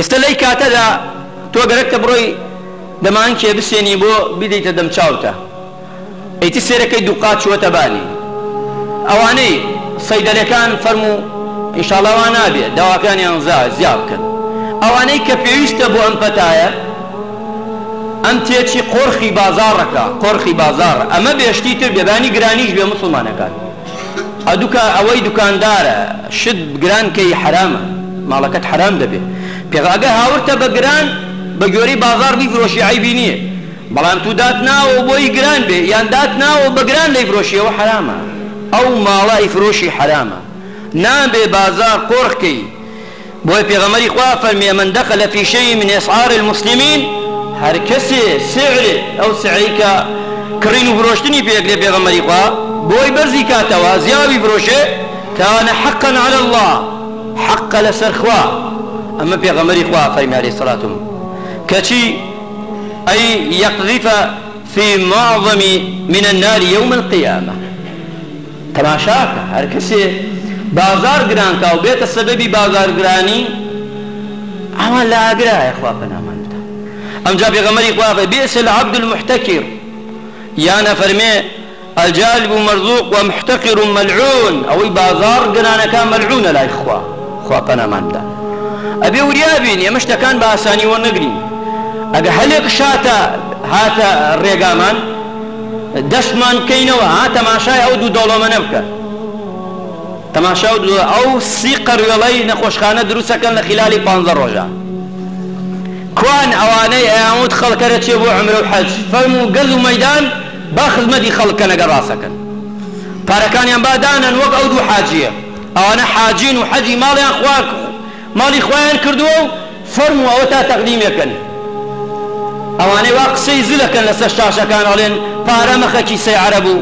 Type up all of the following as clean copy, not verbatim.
ئێستا لەی کاتەدا تۆ گەرەکتە بڕۆی دەمانکێ بسێنی بۆ بیدەیتە دەمچاوتە ئیتر سێرەکەی دووقات چووەتە بانی ئەوانەی سەیدەلەکان فەرموو ئینشاڵا وا نابێ داواکانیان زیا بکەن ئەوانەی کە پێویستە بۆ ئەم پەتایە ئەم تێچی قۆرخی بازاڕەکە قۆرخی بازاڕ ئەمە بێشتی تر بێبانی گرانیش بێ مسلمانەکان ئەدوکا ئەوەی دوکاندارە شت گران کەی حەرامە ماڵەکەت حەرام دەبێ پێغاگە هاورتە بە گران بە گوێرەی بازاڕ بیفرۆشی عەیبی نییە بەڵام تو دات ناوە بۆی گران بێ یان دات ناوە بە گران دەیفرۆشیەوە حەرامە ئەو ماڵە ئەیفرۆشی حەرامە نابێ بازاڕ قۆرخ کەی بۆیە پێغەمبەری خوا فەرمیە من دخل فی شیء من اسعار المسلمین هەر کەسێ سعرێ ئەو سعرەی کە کڕین و فرۆشتنی پێ ئەکرێ پێغەمبەری خوا بۆی بەرزی کاتەوە زیاوی فرۆشێ کان حقا علی اللە حەقە لەسەر خوا ئەمە پێغەمبەری خوا فەرمی علیە الصلوة کەچی ئەی یقذف فی معظم من النار یوم القیامە تەماشاکە هەرکەسێ بازاڕ گران کا و بێتە سەبەبی بازاڕ گرانی ئەوان لە ئاگرایە خوا پەنامان بدا ئەمجا پێغەمبەری خوا فەرمی بئس العبد المحتکر یان ئەفەرمێ الجالب مرزوق ومحتقر ملعون ئەوەی بازاڕ گرانەکا مەلعونە لای خوا خوا پەنامان بدا ئەبێ وریا بین ئێمە شتەکان بە ئاسانی وەرنەگرین ئەگە هەلێک شاتە هاتە ڕێگامان دەستمان بکەینەوە ها تەماشای ئەو دوو دەوڵەمەنە بکە تەماشا ئەو دوو ئەو سی قەروێڵەی نەخۆشخانە دروستەکەن لە خلالی پانزە ڕۆژە کوان ئەوانەی ئەیانوت خەڵکەرە چێ بۆ عەمرە و حەج فەرموو گەز و مەیدان با خزمەتی خەڵک کەن ئەگەر ڕاستەکەن پارەکانیان با دانەن وەک ئەو دوو حاجیە ئەوانە حاجین و حەجی ماڵیان خوا ماڵی خوایان کردووە و فەرموو ئەوەتا تەقدیمێکن ئەوانەی وا قسەی زل ئەکەن لەسەر شاشەکان ئەڵێن پارە مەخە کیسەی عەرەب و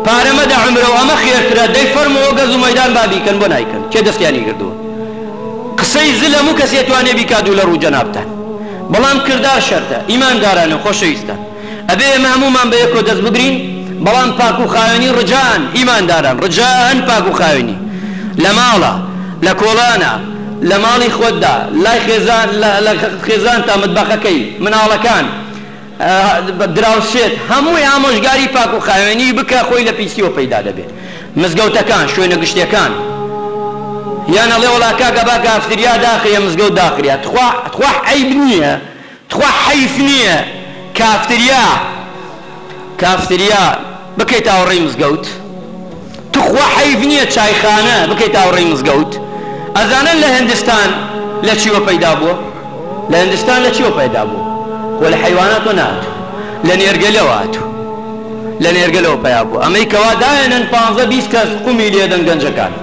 پارە مەدە عومرە و ئەمە خێرترە دەی فەرموو گەز و مەیدان با بیکەن بۆ نایکەن کێ دەستیانی گردووە قسەی زل هەموو کەسێ توانێ بیکات و لە ڕوو جەنابتان بەڵام کردار شەرتە ئیمانداران و خۆشەویستان ئەبێ ئێمە هەموومان بە یەکۆ دەست بگرین بەڵام پاک و خاوێنی ڕجائەن ئیمانداران ڕجائەن پاک و خاوێنی لە ماڵە لە کۆڵانە لە ماڵی خۆتدا لای خێزان لە خێزانتا متبەخەکەی مناڵەکان دراوسێت هەمووی ئامۆژگاری پاک و خاوێنی بکە خۆی لە پیسیەوە پەیدا دەبێت مزگەوتەکان شوێنە گشتیەکان یان ئەڵێ وەڵا کاکە با کافتریا داخرێ مزگەوت داخریا تخوا تخوا عەیب نییە تخوا حەیف نیە کافتریا کافتریا بکەیتە ئاوڕێی مزگەوت تخوا حەیف نیە چایخانە بکەیتە ئاوڕێی مزگەوت ئەزانن لە هندستان لە چیوە پەیدا بووە لە هندستان لە چیوە پەیدا بووە خۆ لە حەیواناتەوە نەهاتوو لە نێرگەلەوە هاتوو لە نێرگەلەوە پەیا بووە ئەمەی کەوا دایەنن پانزە 20 کەس قومی لێدەن گەنجەکان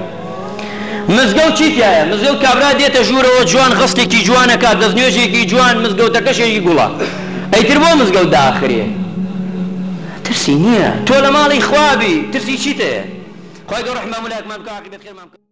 مزگەوت چی تیایە؟ مزگەوت کابرا دێتە ژوورەوە جوان غەسلێکی جوان ئەکات دەستنوێژێکی جوان مزگەوتەکەشێکی گوڵە ئەیتر بۆ مزگەوت داخرێ ترسی نییە تۆ لە ماڵی خوا بی ترسی چیت هەیە خوای گەورە ڕەحمی هەموو لایەکمان بکا عاقیبەت خێرمان بکا.